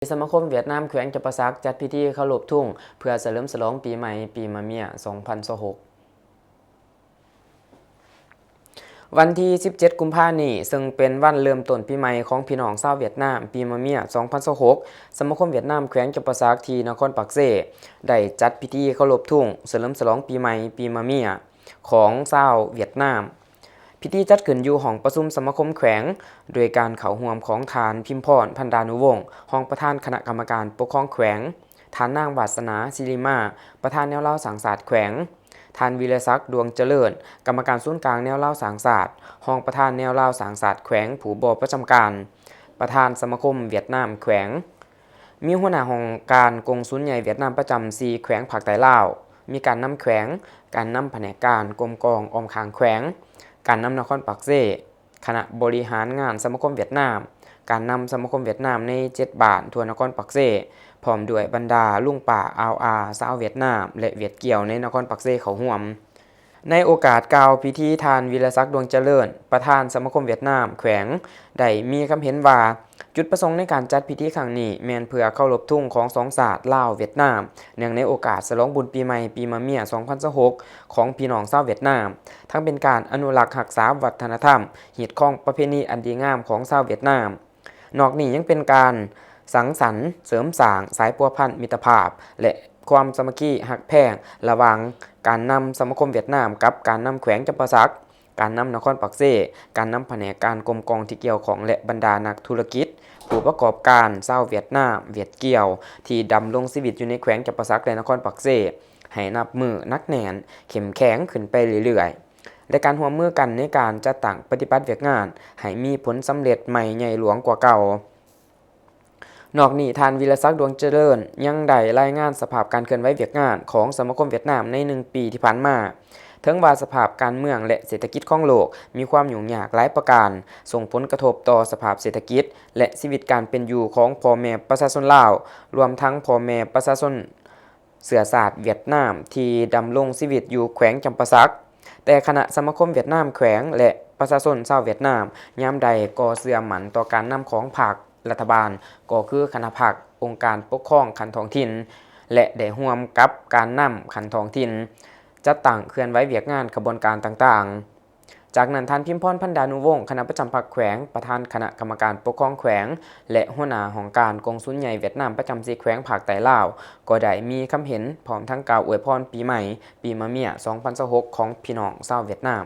ສະມາຄົມຫວຽດນາມແຂວງຈຳປາສັກ ຈັດພິທີເຄົາລົບທຸງ ເພື່ອສະເຫຼີມສະຫຼອງປີໃໝ່ປີມະເມຍ ສອງພັນຊາວຫົກ. ວັນທີສິບເຈັດ ກຸມພານີ້ ເຊິ່ງເປັນວັນເລີ່ມຕົ້ນປີໃໝ່ຂອງພີ່ນ້ອງຊາວຫວຽດນາມ ປີມະເມຍ ສອງພັນຊາວຫົກ, ສະມາຄົມຫວຽດນາມແຂວງຈຳປາສັກ ທີ່ນະຄອນປາກເຊ ໄດ້ຈັດພິທີເຄົາລົບທຸງ ສະເຫຼີມສະຫຼອງປີໃໝ່ປີມະເມຍ ຂອງຊາວຫວຽດນາມ. ພິທີຈັດຂຶ້ນຢູ່ຫ້ອງປະຊຸມສະມາຄົມແຂວງ ໂດຍການເຂົ້າຮ່ວມຂອງທ່ານ ພິມພອນ ພັນດານຸວົງ ຮອງປະທານຄະນະກຳມະການປົກຄອງແຂວງ, ທ່ານນາງ ວາດສະໜາ ສິລິມາ ປະທານແນວລາວສ້າງຊາດແຂວງ, ທ່ານ ວິລະສັກ ດວງຈະເລີນ ກຳມະການສູນກາງແນວລາວສ້າງຊາດ, ຮອງປະທານແນວລາວສ້າງຊາດແຂວງ ຜູ້ບໍ່ປະຈຳການ, ປະທານສະມາຄົມຫວຽດນາມແຂວງ, ມີຫົວໜ້າຫ້ອງການກົງສຸນໃຫຍ່ຫວຽດນາມປະຈຳສີ່ແຂວງພາກໃຕ້ລາວ, ມີການນຳແຂວງ, ການນຳພະແນກການກົມກອງອ້ອມຂ້າງແຂວງ, ການນຳນະຄອນປາກເຊ, ຄະນະບໍລິຫານງານສະມາຄົມຫວຽດນາມ, ການນຳສະມາຄົມຫວຽດນາມໃນເຈັດບ້ານທົ່ວນະຄອນປາກເຊ, ພ້ອມດ້ວຍບັນດາລຸງປ້າອາວອາຊາວຫວຽດນາມ ແລະ ຫວຽດກ່ຽວໃນນະຄອນປາກເຊເຂົ້າຮ່ວມ. ໃນໂອກາດກ່າວພິທີ, ທ່ານ ວິລະສັກ ດວງຈະເລີນ ປະທານສະມາຄົມຫວຽດນາມແຂວງ ໄດ້ມີຄຳເຫັນວ່າ ຈຸດປະສົງໃນການຈັດພິທີຄັ້ງນີ້ ແມ່ນເພື່ອເຄົາລົບທຸງຂອງສອງຊາດ ລາວ-ຫວຽດນາມ, ເນື່ອງໃນໂອກາດສະຫຼອງບຸນປີໃໝ່ປີມະເມຍ ສອງພັນຊາວຫົກ ຂອງພີ່ນ້ອງຊາວຫວຽດນາມ, ທັງເປັນການອະນຸລັກຮັກສາວັດທະນະທຳ, ຮີດຄອງປະເພນີອັນດີງາມຂອງຊາວຫວຽດນາມ. ນອກນີ້ຍັງເປັນການສັງສັນເສີມສ້າງສາຍພົວພັນມິດຕະພາບ ແລະ ຄວາມສາມັກຄີຮັກແພງ ລະຫວ່າງການນຳສະມາຄົມຫວຽດນາມກັບການນຳແຂວງຈຳປາສັກ, ການນຳນະຄອນປາກເຊ, ການນຳພະແນກການກົມກອງທີ່ກ່ຽວຂ້ອງ ແລະ ບັນດານັກທຸລະກິດ, ຜູ້ປະກອບການຊາວຫວຽດນາມ, ຫວຽດກ່ຽວ ທີ່ດຳລົງຊີວິດຢູ່ໃນແຂວງຈຳປາສັກ ແລະ ນະຄອນປາກເຊ ໃຫ້ນັບມື້ໜັກແໜ້ນ, ເຂັ້ມແຂງຂຶ້ນໄປເລື້ອຍໆ ແລະ ການຮ່ວມມືກັນໃນການຈັດຕັ້ງປະຕິບັດວຽກງານໃຫ້ມີຜົນສຳເລັດໃໝ່ໃຫຍ່ຫຼວງກວ່າເກົ່າ. ນອກນີ້, ທ່ານ ວິລະສັກ ດວງຈະເລີນ ຍັງໄດ້ລາຍງານສະພາບການເຄື່ອນໄຫວວຽກງານຂອງສະມາຄົມຫວຽດນາມໃນໜຶ່ງປີທີ່ຜ່ານມາ. ເຖິງວ່າສະພາບການເມືອງ ແລະ ເສດຖະກິດຂອງໂລກມີຄວາມຫຍຸ້ງຍາກຫຼາຍປະການ, ສົ່ງຜົນກະທົບຕໍ່ສະພາບເສດຖະກິດ ແລະ ຊີວິດການເປັນຢູ່ຂອງພໍ່ແມ່ປະຊາຊົນລາວ, ລວມທັງພໍ່ແມ່ປະຊາຊົນ ເຊື້ອຊາດຫວຽດນາມທີ່ດຳລົງຊີວິດຢູ່ແຂວງຈຳປາສັກ, ແຕ່ຄະນະສະມາຄົມຫວຽດນາມແຂວງ ແລະ ປະຊາຊົນຊາວຫວຽດນາມຍາມໃດກໍເຊື່ອໝັ້ນຕໍ່ການນຳຂອງພັກ, ລັດຖະບານ, ກໍຄືຄະນະພັກ, ອົງການປົກຄອງຂັ້ນທ້ອງຖິ່ນ ແລະ ໄດ້ຮ່ວມກັບການນຳຂັ້ນທ້ອງຖິ່ນ ຈັດຕັ້ງເຄື່ອນໄຫວວຽກງານຂະບວນການຕ່າງໆ. ຈາກນັ້ນ, ທ່ານ ພິມພອນ ພັນດານຸວົງ ຄະນະປະຈຳພັກແຂວງ, ປະທານຄະນະກຳມະການປົກຄອງແຂວງ ແລະ ຫົວໜ້າຫ້ອງການກົງສຸນໃຫຍ່ຫວຽດນາມປະຈຳສີ່ແຂວງພາກໃຕ້ລາວ ກໍໄດ້ມີຄຳເຫັນ ພ້ອມທັງກ່າວອວຍພອນປີໃໝ່ປີມະເມຍ ສອງພັນຊາວຫົກ ຂອງພີ່ນ້ອງຊາວຫວຽດນາມ.